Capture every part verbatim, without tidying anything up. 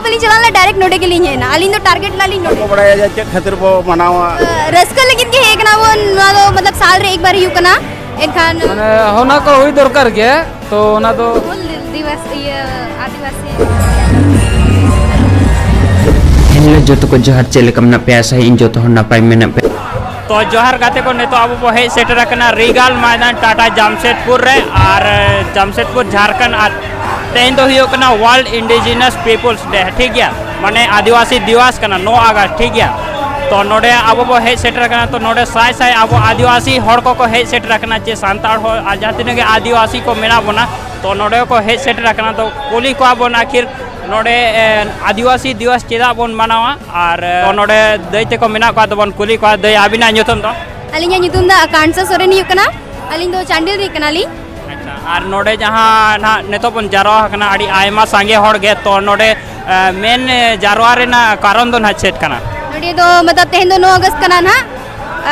ᱵᱟᱹᱞᱤᱧ ᱪᱟᱞᱟᱣ ᱞᱮᱱᱟ, ᱰᱟᱭᱨᱮᱠᱴ ᱱᱚᱰᱮ ᱜᱮᱞᱤᱧ ᱦᱮᱡ ᱮᱱᱟ᱾ ᱟᱹᱞᱤᱧ ᱫᱚ ᱴᱟᱨᱜᱮᱴ ᱞᱮᱫᱟ ᱞᱤᱧ ᱱᱚᱰᱮ᱾ ᱵᱟᱠᱚ ᱵᱟᱲᱟᱭᱟ ᱡᱮ ᱪᱮᱫ ᱠᱷᱟᱹᱛᱤᱨ ᱵᱚ ᱢᱟᱱᱟᱣᱟ᱾ ᱨᱟᱹᱥᱠᱟᱹ ᱞᱟᱹᱜᱤᱫ ᱜᱮ ᱦᱮᱡ ᱠᱟᱱᱟ ᱵᱚᱱ, ᱱᱚᱣᱟ ᱫᱚ ᱢᱚᱛᱞᱚᱵ ᱥᱟᱞ ᱨᱮ ᱮᱠ ᱵᱟᱨ ᱦᱩᱭᱩᱜ ᱠᱟᱱᱟ᱾ ᱮᱱᱠᱷᱟᱱ ᱢᱟᱱᱮ ᱚᱱᱟ ᱠᱚ ᱦᱩᱭ ᱫᱚᱨᱠᱟᱨ ᱜᱮ, ᱛᱚ ᱚᱱᱟ ᱫᱚ ᱦᱩᱞ ᱫᱤᱵᱚᱥ, ᱤᱭᱟᱹ, ᱟᱹᱫᱤᱵᱟᱹᱥᱤ᱾ ᱦᱮᱞᱳ ᱡᱚᱛᱚ ᱠᱚ ᱡᱚᱦᱟᱨ, ᱪᱮᱫ ᱞᱮᱠᱟ ᱢᱮᱱᱟᱜ ᱯᱮᱭᱟ? ᱟᱥᱟᱭᱟᱹᱧ ᱡᱚᱛᱚ ᱦᱚᱲ ᱱᱟᱯᱟᱭ ᱢᱮᱱᱟᱜ ᱯᱮᱭᱟ᱾ ᱛᱚ ᱡᱚᱦᱟᱨ ᱜᱟᱛᱮ ᱠᱚ, ᱱᱤᱛᱚᱜ ᱟᱵᱚ ᱵᱚ ᱦᱮᱡ ᱥᱮᱴᱮᱨ ᱟᱠᱟᱱᱟ ᱨᱤᱜᱟᱞ ᱢᱚᱭᱫᱟᱱ ᱴᱟᱴᱟ ᱡᱟᱢᱥᱮᱫᱽᱯᱩᱨ ᱨᱮ, ᱟᱨ ᱡᱟᱢᱥᱮᱫᱽᱯᱩᱨ ᱡᱷᱟᱲᱠᱷᱚᱸᱰ, ᱟᱨ ᱛᱮᱦᱮᱧ ᱫᱚ ᱦᱩᱭᱩᱜ ᱠᱟᱱᱟ World Indigenous People's Day, ᱴᱷᱤᱠ ᱜᱮᱭᱟ, ᱢᱟᱱᱮ ᱟᱹᱫᱤᱵᱟᱹᱥᱤ ᱫᱤᱵᱚᱥ ᱠᱟᱱᱟ ᱱᱚ ᱟᱜᱚᱥᱴ, ᱴᱷᱤᱠ ᱜᱮᱭᱟ᱾ ᱛᱚ ᱱᱚᱰᱮ ᱟᱵᱚ ᱵᱚ ᱦᱮᱡ ᱥᱮᱴᱮᱨ ᱟᱠᱟᱱᱟ, ᱛᱚ ᱱᱚᱰᱮ ᱥᱟᱭ ᱥᱟᱭ ᱟᱵᱚ ᱟᱹᱫᱤᱵᱟᱹᱥᱤ ᱦᱚᱲ ᱠᱚᱠᱚ ᱦᱮᱡ ᱥᱮᱴᱮᱨ ᱟᱠᱟᱱᱟ, ᱪᱮ ᱥᱟᱱᱛᱟᱲ ᱦᱚᱲ ᱟᱨ ᱡᱟᱦᱟᱸ ᱛᱤᱱᱟᱹᱜ ᱜᱮ ᱟᱹᱫᱤᱵᱟᱹᱥᱤ ᱠᱚ ᱢᱮᱱᱟᱜ ᱵᱚᱱᱟ, ᱛᱚ ᱱᱚᱰᱮ ᱠᱚ ᱦᱮᱡ ᱥᱮᱴᱮᱨ ᱟᱠᱟᱱᱟ᱾ ᱛᱚ ᱠᱩᱞᱤ ᱠᱚᱣᱟ ᱵᱚᱱ ᱟᱹᱠᱷᱤᱨ ᱱᱚᱰᱮ, ᱮ, ᱟᱹᱫᱤᱵᱟᱹᱥᱤ ᱫᱤᱵᱚᱥ ᱪᱮᱫᱟᱜ ᱵᱚᱱ ᱢᱟᱱᱟᱣᱟ? ᱟᱨ, ᱮ, ᱛᱚ ᱱᱚᱰᱮ ᱫᱟᱹᱭ ᱛᱮᱠᱚ ᱢᱮᱱᱟᱜ ᱠᱚᱣᱟ, ᱛᱚᱵᱚᱱ ᱠᱩᱞᱤ ᱠᱚᱣᱟ᱾ ᱫᱟᱹᱭ, ᱟᱹᱵᱤᱱᱟᱜ ᱧᱩᱛᱩᱢ ᱫᱚ? ᱟᱹᱞᱤᱧᱟᱜ ᱧᱩᱛᱩᱢ ᱫᱚ ᱠᱟᱱᱥᱟ ᱥᱚᱨᱮᱱ ᱦᱩᱭᱩᱜ ᱠᱟᱱᱟ᱾ ᱟᱹᱞᱤᱧ ᱫᱚ ᱪᱟᱱᱰᱤᱞ ᱨᱤᱱᱤᱡ ᱠᱟᱱᱟᱞᱤᱧ᱾ ᱟᱪᱪᱷᱟ, ᱟᱨ ᱱᱚᱰᱮ ᱡᱟᱦᱟᱸ ᱱᱟᱦᱟᱜ ᱱᱤᱛᱚᱜ ᱵᱚᱱ ᱡᱟᱨᱣᱟ ᱟᱠᱟᱱᱟ, ᱟᱹᱰᱤ ᱟᱭᱢᱟ ᱥᱟᱸᱜᱮ ᱦᱚᱲ ᱜᱮ, ᱛᱚ ᱱᱚᱰᱮ, ᱮ, ᱢᱮᱱ, ᱮ, ᱡᱟᱨᱣᱟ ᱨᱮᱱᱟᱜ ᱠᱟᱨᱚᱱ ᱫᱚ ᱱᱟᱦᱟᱜ ᱪᱮᱫ ᱠᱟᱱᱟ? ᱱᱚᱰᱮ ᱫᱚ ᱢᱚᱛᱞᱚᱵ ᱛᱮᱦᱮᱧ ᱫᱚ ᱱᱚ ᱟᱜᱚᱥᱴ ᱠᱟᱱᱟ ᱱᱟᱦᱟᱜ,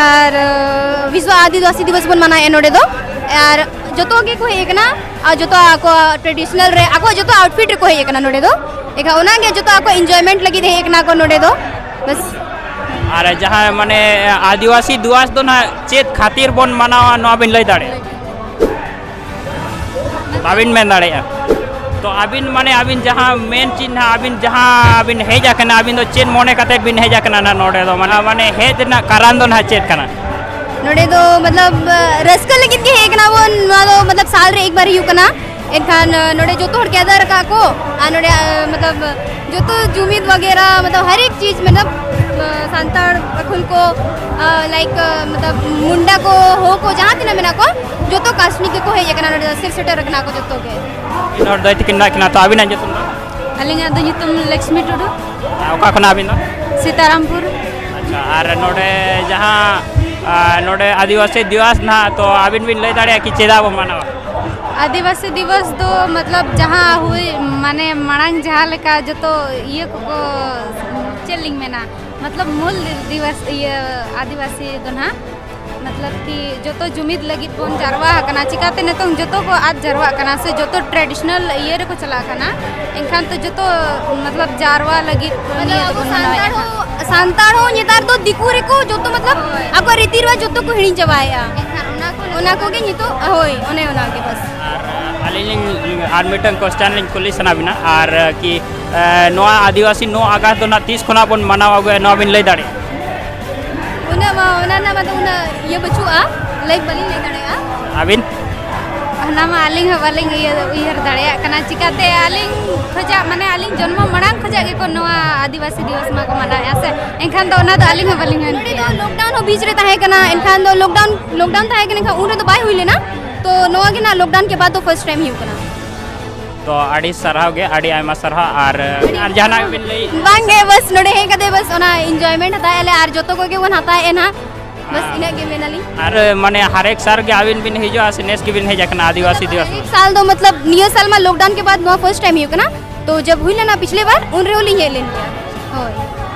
ᱟᱨ, ᱮ, ᱵᱤᱥᱣᱚ ᱟᱹᱫᱤᱵᱟᱹᱥᱤ ᱫᱤᱵᱚᱥ ᱵᱚᱱ ᱢᱟᱱᱟᱣᱮᱫᱼᱟ ᱱᱚᱰᱮ ᱫᱚ᱾ ᱟᱨ ᱡᱚᱛᱚ ᱜᱮᱠᱚ ᱦᱮᱡ ᱟᱠᱟᱱᱟ, ᱟᱨ ᱡᱚᱛᱚ ᱟᱠᱚᱣᱟᱜ ᱴᱨᱮᱰᱤᱥᱚᱱᱟᱞ ᱨᱮ, ᱟᱠᱚᱣᱟᱜ ᱡᱚᱛᱚ ᱟᱣᱩᱴᱯᱷᱤᱴ ᱨᱮᱠᱚ ᱦᱮᱡ ᱟᱠᱟᱱᱟ ᱱᱚᱰᱮ ᱫᱚ᱾ ᱮᱱᱠᱷᱟᱱ ᱚᱱᱟᱜᱮ ᱡᱚᱛᱚ ᱟᱠᱚ ᱤᱱᱡᱚᱭᱢᱮᱱᱴ ᱞᱟᱹᱜᱤᱫ ᱦᱮᱡ ᱟᱠᱟᱱᱟ ᱠᱚ ᱱᱚᱰᱮ ᱫᱚ, ᱵᱟᱥ᱾ ᱟᱨ ᱡᱟᱦᱟᱸ ᱢᱟᱱᱮ ᱟᱹᱫᱤᱵᱟᱹᱥᱤ ᱫᱤᱵᱚᱥ ᱫᱚ ᱱᱟᱦᱟᱜ ᱪᱮᱫ ᱠᱷᱟᱹᱛᱤᱨ ᱵᱚᱱ ᱢᱟᱱᱟᱣᱟ, ᱱᱚᱣᱟ ᱵᱤᱱ ᱞᱟᱹᱭ ᱫᱟᱲᱮᱭᱟᱜᱼᱟ? ᱵᱟᱵᱤᱱ ᱢᱮᱱ ᱫᱟᱲᱮᱭᱟᱜᱼᱟ᱾ ᱛᱚ ᱟᱹᱵᱤᱱ ᱢᱟᱱᱮ ᱟᱹᱵᱤᱱ ᱡᱟᱦᱟᱸ ᱢᱮᱱ ᱪᱤᱱᱦᱟ, ᱟᱹᱵᱤᱱ ᱡᱟᱦᱟᱸ ᱵᱤᱱ ᱦᱮᱡ ᱟᱠᱟᱱᱟ, ᱟᱹᱵᱤᱱ ᱫᱚ ᱪᱮᱫ ᱢᱚᱱᱮ ᱠᱟᱛᱮ ᱵᱤᱱ ᱦᱮᱡ ᱟᱠᱟᱱᱟ ᱱᱟᱦᱟᱜ ᱱᱚᱰᱮ ᱫᱚ? ᱢᱟᱱᱮ, ᱢᱟᱱᱮ ᱦᱮᱡ ᱨᱮᱱᱟᱜ ᱠᱟᱨᱚᱱ ᱫᱚ ᱱᱟᱦᱟᱜ ᱪᱮᱫ ᱠᱟᱱᱟ? ᱱᱚᱰᱮ ᱫᱚ ᱢᱚᱛᱞᱚᱵ ᱨᱟᱹᱥᱠᱟᱹ ᱞᱟᱹᱜᱤᱫ ᱜᱮ ᱦᱮᱡ ᱠᱟᱱᱟ ᱵᱚᱱ᱾ ᱱᱚᱣᱟ ᱫᱚ ᱢᱚᱛᱞᱚᱵ ᱥᱟᱞ ᱨᱮ ᱮᱠ ᱵᱟᱨ ᱦᱩᱭᱩᱜ ᱠᱟᱱᱟ᱾ ᱮᱱᱠᱷᱟᱱ, ᱟᱸ, ᱱᱚᱰᱮ ᱡᱚᱛᱚ ᱦᱚᱲ ᱜᱮᱫᱟᱨ ᱟᱠᱟᱫ ᱠᱚ, ᱟᱨ ᱱᱚᱰᱮ, ᱟᱸ, ᱢᱚᱛᱞᱚᱵ, ᱡᱚᱛᱚ ᱡᱩᱢᱤᱫ ᱣᱟᱜᱮᱨᱟ, ᱢᱚᱛᱞᱚᱵ, ᱦᱟᱨ ᱮᱠ ᱪᱤᱡᱽ, ᱢᱚᱛᱞᱚᱵ, ᱟᱸ, ᱥᱟᱱᱛᱟᱲ ᱠᱷᱚᱱ ᱠᱚ, ᱟᱸ, ᱞᱟᱭᱤᱠ, ᱟᱸ, ᱢᱚᱛᱞᱚᱵ, ᱢᱩᱱᱰᱟ ᱠᱚ, ᱦᱳ ᱠᱚ, ᱡᱟᱦᱟᱸ ᱛᱤᱱᱟᱹᱜ ᱢᱮᱱᱟᱜ ᱠᱚ, ᱡᱚᱛᱚ ᱠᱟᱥᱴ ᱨᱤᱱᱤᱡ ᱜᱮᱠᱚ ᱦᱮᱡ ᱟᱠᱟᱱᱟ ᱱᱚᱰᱮ ᱫᱚ, ᱥᱮᱴ ᱥᱮᱴᱮᱨ ᱟᱠᱟᱱᱟ ᱠᱚ ᱡᱚᱛᱚ ᱜᱮ᱾ ᱢᱤᱫ ᱦᱚᱲ ᱫᱟᱹᱭ ᱛᱟᱹᱠᱤᱱ ᱢᱮᱱᱟᱜ ᱠᱤᱱᱟ, ᱛᱚ ᱟᱹᱵᱤᱱᱟᱜ ᱧᱩᱛᱩᱢ ᱫᱚ? ᱟᱹᱞᱤᱧᱟᱜ ᱫᱚ ᱧᱩᱛᱩᱢ ᱞᱚᱠᱥᱢᱤ ᱴᱩᱰᱩ᱾ ᱟᱨ ᱚᱠᱟ ᱠᱷᱚᱱᱟᱜ ᱟᱹᱵᱤᱱ ᱫᱚ? ᱥᱤᱛᱟᱨᱟᱢᱯᱩᱨ᱾ ᱟᱪᱪᱷᱟ, ᱟᱨ ᱱᱚᱰᱮ ᱡᱟᱦᱟᱸ, ᱟᱨ ᱱᱚᱰᱮ ᱟᱹᱫᱤᱵᱟᱹᱥᱤ ᱫᱤᱵᱚᱥ ᱱᱟᱦᱟᱜ, ᱛᱚ ᱟᱹᱵᱤᱱ ᱵᱤᱱ ᱞᱟᱹᱭ ᱫᱟᱲᱮᱭᱟᱜᱼᱟ ᱠᱤ ᱪᱮᱫᱟᱜ ᱵᱚᱱ ᱢᱟᱱᱟᱣᱟ? ᱟᱹᱫᱤᱵᱟᱹᱥᱤ ᱫᱤᱵᱚᱥ ᱫᱚ ᱢᱚᱛᱞᱚᱵ ᱡᱟᱦᱟᱸ ᱦᱩᱭ, ᱢᱟᱱᱮ ᱢᱟᱲᱟᱝ ᱡᱟᱦᱟᱸ ᱞᱮᱠᱟ ᱡᱚᱛᱚ ᱤᱭᱟᱹ ᱠᱚᱠᱚ, ᱪᱮᱫ ᱞᱤᱧ ᱢᱮᱱᱟ, ᱢᱚᱛᱞᱚᱵ ᱢᱩᱞ ᱫᱤᱵᱚᱥ ᱤᱭᱟᱹ ᱟᱹᱫᱤᱵᱟᱹᱥᱤ ᱫᱚ ᱱᱟᱦᱟᱜ ᱢᱚᱛᱞᱚᱵ ᱠᱤ ᱡᱚᱛᱚ ᱡᱩᱢᱤᱫ ᱞᱟᱹᱜᱤᱫ ᱵᱚᱱ ᱡᱟᱨᱣᱟ ᱟᱠᱟᱱᱟ, ᱪᱤᱠᱟᱹᱛᱮ ᱱᱤᱛᱚᱝ ᱡᱚᱛᱚ ᱠᱚ ᱟᱫ ᱡᱟᱨᱣᱟᱜ ᱠᱟᱱᱟ ᱥᱮ ᱡᱚᱛᱚ ᱴᱨᱮᱰᱤᱥᱚᱱᱟᱞ ᱤᱭᱟᱹ ᱨᱮᱠᱚ ᱪᱟᱞᱟᱜ ᱠᱟᱱᱟ, ᱮᱱᱠᱷᱟᱱ ᱛᱚ ᱡᱚᱛᱚ ᱢᱚᱛᱞᱚᱵ ᱡᱟᱨᱣᱟ ᱞᱟᱹᱜᱤᱫ ᱱᱤᱭᱟᱹ ᱫᱚᱵᱚᱱ ᱢᱟᱱᱟᱣᱮᱫ ᱠᱟᱱᱟ᱾ ᱥᱟᱱᱛᱟᱲ ᱦᱚᱸ ᱱᱮᱛᱟᱨ ᱫᱚ ᱫᱤᱠᱩ ᱨᱮᱠᱚ ᱡᱚᱛᱚ ᱢᱚᱛᱞᱚᱵ ᱟᱠᱚᱣᱟᱜ ᱨᱤᱛᱤ ᱨᱮᱣᱟᱡᱽ ᱡᱚᱛᱚ ᱠᱚ ᱦᱤᱲᱤᱧ ᱪᱟᱵᱟᱭᱮᱫᱼᱟ᱾ ᱚᱱᱟ ᱠᱚᱜᱮ ᱱᱤᱛᱚᱜ, ᱦᱳᱭ, ᱚᱱᱮ ᱚᱱᱟ ᱜᱮ ᱵᱟᱥ᱾ ᱟᱨ ᱟᱹᱞᱤᱧ ᱞᱤᱧ ᱟᱨ ᱢᱤᱫᱴᱟᱝ ᱠᱚᱥᱪᱟᱱ ᱞᱤᱧ ᱠᱩᱞᱤ ᱥᱟᱱᱟ ᱵᱤᱱᱟ, ᱟᱨ ᱠᱤ ᱮ, ᱱᱚᱣᱟ ᱟᱹᱫᱤᱵᱟᱹᱥᱤ ᱱᱚ ᱟᱜᱟᱥᱴ ᱫᱚ ᱱᱟᱜ ᱛᱤᱥ ᱠᱷᱚᱱᱟᱜ ᱵᱚᱱ ᱢᱟᱱᱟᱣ ᱟᱹᱜᱩᱭᱟ, ᱱᱚᱣᱟ ᱵᱤᱱ ᱞᱟᱹᱭ ᱫᱟᱲᱮᱭᱟᱜᱼᱟ? ᱩᱱᱟᱹᱜ ᱢᱟ, ᱚᱱᱟ ᱨᱮᱱᱟᱜ ᱢᱟ ᱛᱚ ᱩᱱᱟᱹᱜ ᱤᱭᱟᱹ ᱵᱟᱹᱪᱩᱜᱼᱟ, ᱞᱟᱹᱭ ᱵᱟᱹᱞᱤᱧ ᱞᱟᱹᱭ ᱫᱟᱲᱮᱭᱟᱜᱼᱟ᱾ ᱟᱹᱵᱤᱱ? ᱚᱱᱟ ᱢᱟ ᱟᱹᱞᱤᱧ ᱦᱚᱸ ᱵᱟᱹᱞᱤᱧ ᱩᱭᱦᱟᱹᱨ, ᱩᱭᱦᱟᱹᱨ ᱫᱟᱲᱮᱭᱟᱜ ᱠᱟᱱᱟ, ᱪᱤᱠᱟᱹᱛᱮ ᱟᱹᱞᱤᱧ ᱠᱷᱚᱡᱟᱜ, ᱢᱟᱱᱮ, ᱟᱹᱞᱤᱧ ᱡᱚᱱᱢᱚ ᱢᱟᱲᱟᱝ ᱠᱷᱚᱡᱟᱜ ᱜᱮᱠᱚ ᱱᱚᱣᱟ ᱟᱹᱫᱤᱵᱟᱹᱥᱤ ᱫᱤᱵᱚᱥ ᱢᱟ ᱠᱚ ᱢᱟᱱᱟᱣᱮᱫᱼᱟ ᱥᱮ, ᱮᱱᱠᱷᱟᱱ ᱫᱚ ᱚᱱᱟ ᱫᱚ ᱟᱹᱞᱤᱧ ᱦᱚᱸ ᱵᱟᱹᱞᱤᱧ ᱢᱮᱱ ᱱᱚᱰᱮ ᱫᱚ ᱠᱮᱭᱟ᱾ ᱞᱚᱠᱰᱟᱣᱩᱱ ᱦᱚᱸ ᱵᱤᱪ ᱨᱮ ᱛᱟᱦᱮᱸ ᱠᱟᱱᱟ, ᱮᱱᱠᱷᱟᱱ ᱫᱚ ᱞᱚᱠᱰᱟᱣᱩᱱ, ᱞᱚᱠᱰᱟᱣᱩᱱ ᱛᱟᱦᱮᱸ ᱠᱟᱱᱟ, ᱮᱱᱠᱷᱟᱱ ᱩᱱ ᱨᱮᱫᱚ ᱵᱟᱭ ᱦᱩᱭ ᱞᱮᱱᱟ, ᱛᱚ ᱱᱚᱣᱟ ᱜᱮ ᱱᱟᱜ ᱞᱚᱠᱰᱟᱣᱩᱱ ᱠᱮ ᱵᱟᱫ ᱫᱚ ᱯᱷᱟᱥᱴ ᱴᱟᱭᱤᱢ ᱦᱩᱭᱩᱜ ᱠᱟᱱᱟ᱾ ᱛᱚ ᱟᱹᱰᱤ ᱥᱟᱨᱦᱟᱣ ᱜᱮ, ᱟᱹᱰᱤ ᱟᱭᱢᱟ ᱥᱟᱨᱦᱟᱣ᱾ ᱟᱨ, ᱟᱨ ᱡᱟᱦᱟᱱᱟᱜ ᱵᱤᱱ ᱞᱟᱹᱭ? ᱵᱟᱝ ᱜᱮ, ᱵᱟᱥ ᱱᱚᱰᱮ ᱦᱮᱡ ᱠᱟᱛᱮ ᱵᱟᱥ ᱚᱱᱟ ᱤᱱᱡᱚᱭᱢᱮᱱᱴ ᱦᱟᱛᱟᱣᱮᱫᱼᱟ ᱞᱮ ᱟᱨ ᱡᱚᱛᱚ ᱠᱚᱜᱮ ᱵᱚᱱ ᱦᱟᱛᱟᱣᱮᱫᱼᱟ ᱱᱟᱦᱟᱜ, ᱵᱟᱥ ᱦᱮᱸ᱾ ᱤᱱᱟᱹᱜ ᱜᱮ ᱢᱮᱱᱟᱞᱤᱧ᱾ ᱟᱨ ᱢᱟᱱᱮ ᱦᱟᱨᱮᱠ ᱥᱟᱞ ᱜᱮ ᱟᱹᱵᱤᱱ ᱵᱤᱱ ᱦᱤᱡᱩᱜᱼᱟ ᱥᱮ ᱱᱮᱥ ᱜᱮᱵᱤᱱ ᱦᱮᱡ ᱟᱠᱟᱱᱟ ᱟᱹᱫᱤᱵᱟᱹᱥᱤ ᱫᱤᱵᱚᱥ ᱨᱮ? ᱥᱟᱞ ᱫᱚ ᱢᱚᱛᱞᱚᱵ ᱱᱤᱭᱟᱹ ᱥᱟᱞ ᱢᱟ ᱞᱚᱠᱰᱟᱣᱩᱱ ᱠᱮ ᱵᱟᱫ ᱱᱚᱣᱟ ᱯᱷᱟᱥᱴ ᱴᱟᱭᱤᱢ ᱦᱩᱭᱩᱜ ᱠᱟᱱᱟ, ᱛᱚ ᱡᱟᱵ ᱦᱩᱭ ᱞᱮᱱᱟ ᱯᱤᱪᱷᱞᱮ ᱵᱟᱨ, ᱩᱱ ᱨᱮᱦᱚᱸ ᱞᱤᱧ ᱦᱮᱡ ᱞᱮᱱ ᱜᱮᱭᱟ᱾ ᱦᱳᱭ᱾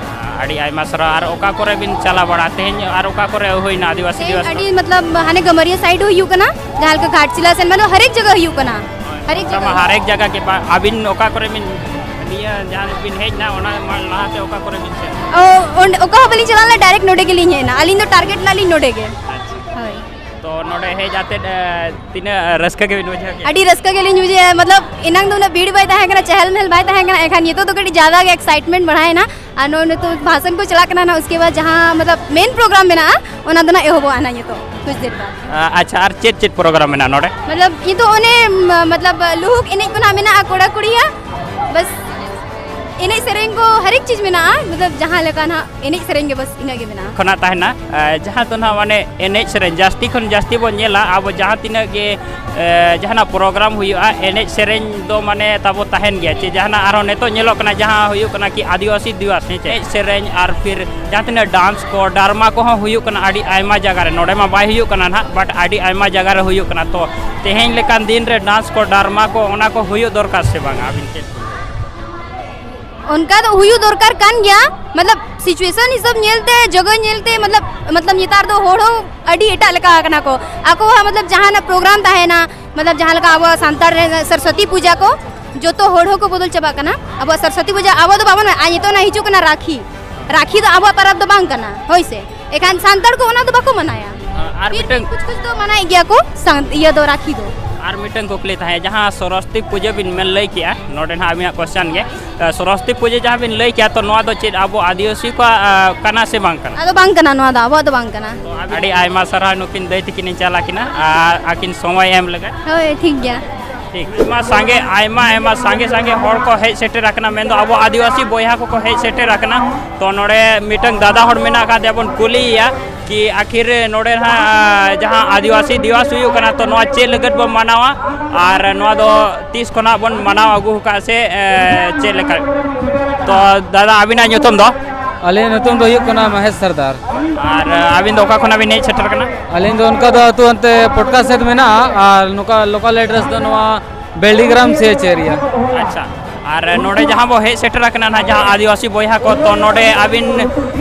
ᱟᱹᱰᱤ ᱟᱭᱢᱟ ᱥᱟᱨᱦᱟᱣ᱾ ᱟᱨ ᱚᱠᱟ ᱠᱚᱨᱮ ᱵᱤᱱ ᱪᱟᱞᱟᱣ ᱵᱟᱲᱟ ᱛᱮᱦᱮᱧ, ᱟᱨ ᱚᱠᱟ ᱠᱚᱨᱮ ᱦᱩᱭᱱᱟ ᱟᱹᱫᱤᱵᱟᱹᱥᱤ ᱛᱮᱦᱮᱧ ᱫᱤᱵᱚᱥ ᱫᱚ? ᱟᱹᱰᱤ ᱢᱚᱛᱞᱚᱵ ᱦᱟᱱᱮ ᱜᱟᱹᱢᱟᱹᱨᱤᱭᱟᱹ ᱥᱟᱭᱤᱰ ᱦᱚᱸ ᱦᱩᱭᱩᱜ ᱠᱟᱱᱟ, ᱡᱟᱦᱟᱸ ᱞᱮᱠᱟ ᱜᱷᱟᱴᱥᱤᱞᱟ ᱥᱮᱱ, ᱢᱟᱱᱮ ᱦᱟᱨᱮᱠ ᱡᱟᱭᱜᱟ ᱦᱩᱭᱩᱜ ᱠᱟᱱᱟ, ᱦᱟᱨᱮᱠ ᱚᱱᱠᱟ ᱡᱟᱭᱜᱟ ᱢᱟ ᱦᱩᱭᱩᱜ ᱦᱟᱨᱮᱠ ᱠᱟᱱᱟ᱾ ᱡᱟᱭᱜᱟ ᱜᱮ ᱵᱟ-, ᱟᱹᱵᱤᱱ ᱚᱠᱟ ᱠᱚᱨᱮ ᱵᱤᱱ, ᱱᱤᱭᱟᱹ ᱡᱟᱦᱟᱸ ᱵᱤᱱ ᱦᱮᱡ ᱮᱱᱟ, ᱚᱱᱟ ᱢᱟ ᱞᱟᱦᱟᱛᱮ ᱚᱠᱟ ᱠᱚᱨᱮ ᱵᱤᱱ ᱥᱮᱱ? ᱚ, ᱚᱸᱰᱮ ᱚᱠᱟ ᱦᱚᱸ ᱵᱟᱹᱞᱤᱧ ᱪᱟᱞᱟᱣ ᱞᱮᱱᱟ, ᱰᱟᱭᱨᱮᱠᱴ ᱱᱚᱰᱮ ᱜᱮᱞᱤᱧ ᱦᱮᱡ ᱮᱱᱟ᱾ ᱟᱹᱞᱤᱧ ᱫᱚ ᱴᱟᱨᱜᱮᱴ ᱞᱮᱫ ᱞᱤᱧ ᱱᱚᱰᱮ ᱜᱮ᱾ ᱟᱪᱪᱷᱟ᱾ ᱦᱳᱭ᱾ ᱛᱚ ᱱᱚᱰᱮ ᱦᱮᱡ ᱟᱛᱮᱫ, ᱮ, ᱛᱤᱱᱟᱹᱜ ᱨᱟᱹᱥᱠᱟᱹ ᱜᱮᱵᱤᱱ ᱵᱩᱡᱷᱟᱹᱣ ᱠᱮᱫᱟ? ᱟᱹᱰᱤ ᱨᱟᱹᱥᱠᱟᱹ ᱜᱮᱞᱤᱧ ᱵᱩᱡᱷᱟᱹᱣᱟ, ᱢᱚᱛᱞᱚᱵ ᱮᱱᱟᱝ ᱫᱚ ᱩᱱᱟᱹᱜ ᱵᱷᱤᱲ ᱵᱟᱭ ᱛᱟᱦᱮᱸ ᱠᱟᱱᱟ, ᱪᱮᱦᱮᱞ ᱢᱮᱦᱮᱞ ᱵᱟᱭ ᱛᱟᱦᱮᱸ ᱠᱟᱱᱟ, ᱮᱱᱠᱷᱟᱱ ᱱᱤᱛᱚᱜ ᱫᱚ ᱠᱟᱹᱴᱤᱡ ᱡᱟᱫᱟ ᱜᱮ ᱮᱠᱥᱟᱭᱤᱴᱢᱮᱱᱴ ᱵᱟᱲᱦᱟᱣᱮᱱᱟ᱾ ᱟᱨ ᱱᱚᱜᱼᱚᱭ ᱱᱤᱛᱚᱜ ᱵᱷᱟᱥᱚᱱ ᱠᱚ ᱪᱟᱞᱟᱜ ᱠᱟᱱᱟ ᱱᱟᱜ, ᱩᱥᱠᱮ ᱵᱟᱫ ᱡᱟᱦᱟᱸ ᱢᱚᱛᱞᱚᱵ ᱢᱮᱱ ᱯᱨᱳᱜᱨᱟᱢ ᱢᱮᱱᱟᱜᱼᱟ, ᱚᱱᱟ ᱫᱚ ᱱᱟᱜ ᱮᱦᱚᱵᱚᱜᱼᱟ ᱱᱟᱜ ᱱᱤᱛᱚᱜ ᱠᱩᱪ ᱫᱮᱨ ᱵᱟᱫ᱾ ᱟ-, ᱟᱪᱪᱷᱟ, ᱟᱨ ᱪᱮᱫ ᱪᱮᱫ ᱯᱨᱳᱜᱨᱟᱢ ᱢᱮᱱᱟᱜᱼᱟ ᱱᱚᱰᱮ? ᱢᱚᱛᱞᱚᱵ ᱱᱤᱛᱚᱜ ᱚᱱᱮ ᱢ-, ᱢᱚᱛᱞᱚᱵ ᱞᱩᱦᱩᱠ ᱮᱱᱮᱡ ᱠᱚ ᱱᱟᱜ ᱢᱮᱱᱟᱜᱼᱟ ᱠᱚᱲᱟ ᱠᱩᱲᱤᱭᱟᱜ, ᱵᱟᱥ ᱮᱱᱮᱡ ᱥᱮᱨᱮᱧ ᱠᱚ ᱦᱟᱨᱮᱠ ᱪᱤᱡᱽ ᱢᱮᱱᱟᱜᱼᱟ, ᱢᱚᱛᱞᱚᱵ ᱡᱟᱦᱟᱸ ᱞᱮᱠᱟ ᱱᱟᱜ ᱮᱱᱮᱡ ᱥᱮᱨᱮᱧ ᱜᱮ ᱵᱟᱥ ᱤᱱᱟᱹᱜ ᱜᱮ ᱢᱮᱱᱟᱜᱼᱟ᱾ ᱠᱷᱚᱱᱟᱜ ᱛᱟᱦᱮᱱᱟ, ᱮ, ᱡᱟᱦᱟᱸ ᱫᱚ ᱱᱟᱜ ᱢᱟᱱᱮ ᱮᱱᱮᱡ ᱥᱮᱨᱮᱧ ᱡᱟᱹᱥᱛᱤ ᱠᱷᱚᱱ ᱡᱟᱹᱥᱛᱤ ᱵᱚᱱ ᱧᱮᱞᱟ, ᱟᱵᱚ ᱡᱟᱦᱟᱸ ᱛᱤᱱᱟᱹᱜ ᱜᱮ, ᱮ, ᱡᱟᱦᱟᱱᱟᱜ ᱯᱨᱳᱜᱨᱟᱢ ᱦᱩᱭᱩᱜᱼᱟ, ᱮᱱᱮᱡ ᱥᱮᱨᱮᱧ ᱫᱚ ᱢᱟᱱᱮ ᱛᱟᱵᱚ ᱛᱟᱦᱮᱱ ᱜᱮᱭᱟ᱾ ᱪᱮ ᱡᱟᱦᱟᱱᱟᱜ ᱟᱨᱦᱚᱸ ᱱᱤᱛᱚᱜ ᱧᱮᱞᱚᱜ ᱠᱟᱱᱟ, ᱡᱟᱦᱟᱸ ᱦᱩᱭᱩᱜ ᱠᱟᱱᱟ ᱠᱤ ᱟᱹᱫᱤᱵᱟᱹᱥᱤ ᱫᱤᱵᱚᱥ, ᱦᱮᱸ ᱪᱮ? ᱮᱱᱮᱡ ᱥᱮᱨᱮᱧ ᱟᱨ ᱯᱷᱤᱨ ᱡᱟᱦᱟᱸ ᱛᱤᱱᱟᱹᱜ ᱰᱟᱱᱥ ᱠᱚ, ᱰᱨᱟᱢᱟ ᱠᱚᱦᱚᱸ ᱦᱩᱭᱩᱜ ᱠᱟᱱᱟ ᱟᱹᱰᱤ ᱟᱭᱢᱟ ᱡᱟᱭᱜᱟ ᱨᱮ᱾ ᱱᱚᱰᱮ ᱢᱟ ᱵᱟᱭ ᱦᱩᱭᱩᱜ ᱠᱟᱱᱟ ᱱᱟᱦᱟᱜ, ᱵᱟᱴ ᱟᱹᱰᱤ ᱟᱭᱢᱟ ᱡᱟᱭᱜᱟ ᱨᱮ ᱦᱩᱭᱩᱜ ᱠᱟᱱᱟ᱾ ᱛᱚ ᱛᱮᱦᱮᱧ ᱞᱮᱠᱟᱱ ᱫᱤᱱ ᱨᱮ ᱰᱟᱱᱥ ᱠᱚ, ᱰᱨᱟᱢᱟ ᱠᱚ, ᱚᱱᱟ ᱠᱚ ᱦᱩᱭᱩᱜ ᱫᱚᱨᱠᱟᱨ ᱥᱮ ᱵᱟᱝ? ᱟᱹᱵᱤᱱ ᱪᱮᱫ ᱵᱤᱱ ᱞᱟᱹᱭᱟ? ᱚᱱᱠᱟ ᱫᱚ ᱦᱩᱭᱩᱜ ᱫᱚᱨᱠᱟᱨ ᱠᱟᱱ ᱜᱮᱭᱟ, ᱢᱚᱛᱞᱚᱵ ᱥᱤᱪᱩᱭᱮᱥᱚᱱ ᱦᱤᱥᱟᱹᱵ ᱧᱮᱞᱛᱮ, ᱡᱟᱭᱜᱟ ᱧᱮᱞᱛᱮ, ᱢᱚᱛᱞᱚᱵ ᱢᱚᱛᱞᱚᱵ ᱱᱮᱛᱟᱨ ᱫᱚ ᱦᱚᱲ ᱦᱚᱸ ᱟᱹᱰᱤ ᱮᱴᱟᱜ ᱞᱮᱠᱟ ᱟᱠᱟᱱᱟ ᱠᱚ᱾ ᱟᱠᱚᱣᱟᱜ ᱢᱚᱛᱞᱚᱵ ᱡᱟᱦᱟᱱᱟᱜ ᱯᱨᱳᱜᱨᱟᱢ ᱛᱟᱦᱮᱱᱟ, ᱢᱚᱛᱞᱚᱵ ᱡᱟᱦᱟᱸ ᱞᱮᱠᱟ ᱟᱵᱚᱣᱟᱜ ᱥᱟᱱᱛᱟᱲ ᱨᱮ ᱥᱚᱨᱚᱥᱚᱛᱤ ᱯᱩᱡᱟ ᱠᱚ, ᱡᱚᱛᱚ ᱦᱚᱲ ᱦᱚᱸᱠᱚ ᱵᱚᱫᱚᱞ ᱪᱟᱵᱟᱜ ᱠᱟᱱᱟ᱾ ᱟᱵᱚᱣᱟᱜ ᱥᱚᱨᱚᱥᱚᱛᱤ ᱯᱩᱡᱟ ᱟᱵᱚ ᱫᱚ ᱵᱟᱵᱚᱱ, ᱟᱨ ᱱᱤᱛᱚᱜ ᱱᱟ ᱦᱤᱡᱩᱜ ᱠᱟᱱᱟ ᱨᱟᱠᱷᱤ, ᱨᱟᱠᱷᱤ ᱫᱚ ᱟᱵᱚᱣᱟᱜ ᱯᱚᱨᱚᱵᱽ ᱫᱚ ᱵᱟᱝ ᱠᱟᱱᱟ, ᱦᱳᱭ ᱥᱮ᱾ ᱮᱠᱷᱟᱱ ᱥᱟᱱᱛᱟᱲ ᱠᱚ ᱚᱱᱟ ᱫᱚ ᱵᱟᱠᱚ ᱢᱟᱱᱟᱭᱟ᱾ ᱟᱨ ᱯᱷᱤᱨ ᱢᱤᱫᱴᱟᱝ ᱠᱩᱪ ᱠᱩᱪ ᱫᱚ ᱢᱟᱱᱟᱭᱮᱫ ᱜᱮᱭᱟ ᱠᱚ ᱥᱟᱱ-, ᱤᱭᱟᱹ ᱫᱚ, ᱨᱟᱠᱷᱤ ᱫᱚ᱾ ᱟᱨ ᱢᱤᱫᱴᱟᱝ ᱠᱩᱠᱞᱤ ᱛᱟᱦᱮᱸ, ᱡᱟᱦᱟᱸ ᱥᱚᱨᱚᱥᱚᱛᱤ ᱯᱩᱡᱟᱹ ᱵᱤᱱ ᱢᱮᱱ ᱞᱟᱹᱭ ᱠᱮᱜᱼᱟ, ᱱᱚᱰᱮ ᱱᱟᱦᱟᱜ ᱟᱹᱵᱤᱱᱟᱜ ᱠᱚᱥᱪᱟᱱ ᱜᱮ, ᱟᱨ ᱥᱚᱨᱚᱥᱚᱛᱤ ᱯᱩᱡᱟᱹ ᱡᱟᱦᱟᱸ ᱵᱤᱱ ᱞᱟᱹᱭ ᱠᱮᱜᱼᱟ, ᱛᱚ ᱱᱚᱣᱟ ᱫᱚ ᱪᱮᱫ ᱟᱵᱚ ᱟᱹᱫᱤᱵᱟᱹᱥᱤ ᱠᱚᱣᱟᱜ, ᱟ, ᱠᱟᱱᱟ ᱥᱮ ᱵᱟᱝ ᱠᱟᱱᱟ? ᱟᱫᱚ ᱵᱟᱝ ᱠᱟᱱᱟ, ᱱᱚᱣᱟ ᱫᱚ ᱟᱵᱚᱣᱟᱜ ᱫᱚ ᱵᱟᱝ ᱠᱟᱱᱟ᱾ ᱛᱚ ᱟᱹᱰᱤ ᱟᱭᱢᱟ ᱥᱟᱨᱦᱟᱣ ᱱᱩᱠᱤᱱ ᱫᱟᱹᱭ ᱛᱟᱹᱠᱤᱱ ᱤᱧ ᱪᱟᱞ ᱟᱹᱠᱤᱱᱟ, ᱟᱨ ᱟᱹᱠᱤᱱ ᱥᱚᱢᱚᱭ ᱮᱢ ᱞᱟᱹᱜᱤᱫ᱾ ᱦᱳᱭ, ᱴᱷᱤᱠ ᱜᱮᱭᱟ᱾ ᱴᱷᱤᱠ᱾ ᱟᱭᱢᱟ ᱥᱟᱸᱜᱮ, ᱟᱭᱢᱟ, ᱟᱭᱢᱟ ᱥᱟᱸᱜᱮ, ᱥᱟᱸᱜᱮ ᱦᱚᱲ ᱠᱚ ᱦᱮᱡ ᱥᱮᱴᱮᱨ ᱟᱠᱟᱱᱟ, ᱢᱮᱱᱫᱚ ᱟᱵᱚ ᱟᱹᱫᱤᱵᱟᱹᱥᱤ ᱵᱚᱭᱦᱟ ᱠᱚᱠᱚ ᱦᱮᱡ ᱥᱮᱴᱮᱨ ᱟᱠᱟᱱᱟ᱾ ᱛᱚ ᱱᱚᱰᱮ ᱢᱤᱫᱴᱟᱝ ᱫᱟᱫᱟ ᱦᱚᱲ ᱢᱮᱱᱟᱜ ᱟᱠᱟᱫᱮᱭᱟ, ᱵᱚᱱ ᱠᱩᱞᱤᱭᱮᱭᱟ ᱠᱤ ᱟᱹᱠᱷᱤᱨ ᱱᱚᱰᱮ ᱱᱟᱦᱟᱜ ᱡᱟᱦᱟᱸ ᱟᱹᱫᱤᱵᱟᱹᱥᱤ ᱫᱤᱵᱚᱥ ᱦᱩᱭᱩᱜ ᱠᱟᱱᱟ, ᱛᱚ ᱱᱚᱣᱟ ᱪᱮᱫ ᱞᱟᱹᱜᱤᱫ ᱵᱚᱱ ᱢᱟᱱᱟᱣᱟ ᱟᱨ ᱱᱚᱣᱟ ᱫᱚ ᱛᱤᱥ ᱠᱷᱚᱱᱟᱜ ᱵᱚᱱ ᱢᱟᱱᱟᱣ ᱟᱹᱜᱩ ᱟᱠᱟᱫᱼᱟ ᱥᱮ, ᱮ, ᱪᱮᱫ ᱞᱮᱠᱟ? ᱛᱚ ᱫᱟᱫᱟ, ᱟᱹᱵᱤᱱᱟᱜ ᱧᱩᱛᱩᱢ ᱫᱚ? ᱟᱹᱞᱤᱧᱟᱜ ᱧᱩᱛᱩᱢ ᱫᱚ ᱦᱩᱭᱩᱜ ᱠᱟᱱᱟ ᱢᱚᱦᱮᱥ ᱥᱟᱨᱫᱟᱨ᱾ ᱟᱨ, ᱮ, ᱟᱹᱵᱤᱱ ᱫᱚ ᱚᱠᱟ ᱠᱷᱚᱱᱟᱜ ᱵᱤᱱ ᱦᱮᱡ ᱥᱮᱴᱮᱨ ᱟᱠᱟᱱᱟ? ᱟᱹᱞᱤᱧ ᱫᱚ ᱚᱱᱠᱟ ᱫᱚ ᱟᱹᱛᱩ ᱦᱟᱱᱛᱮ ᱯᱚᱴᱠᱟ ᱥᱮᱫ ᱢᱮᱱᱟᱜᱼᱟ, ᱟᱨ ᱱᱚᱝᱠᱟ ᱞᱳᱠᱟᱞ ᱮᱰᱨᱮᱥ ᱫᱚ ᱱᱚᱣᱟ ᱵᱮᱞᱰᱤᱜᱨᱟᱢ ᱥᱮ ᱪᱮᱫ ᱮᱨᱤᱭᱟ᱾ ᱟᱪᱪᱷᱟ, ᱟᱨ ᱱᱚᱰᱮ ᱡᱟᱦᱟᱸ ᱵᱚ ᱦᱮᱡ ᱥᱮᱴᱮᱨ ᱟᱠᱟᱱᱟ ᱱᱟᱦᱟᱜ, ᱡᱟᱦᱟᱸ ᱟᱹᱫᱤᱵᱟᱹᱥᱤ ᱵᱚᱭᱦᱟ ᱠᱚ, ᱛᱚ ᱱᱚᱰᱮ ᱟᱹᱵᱤᱱ,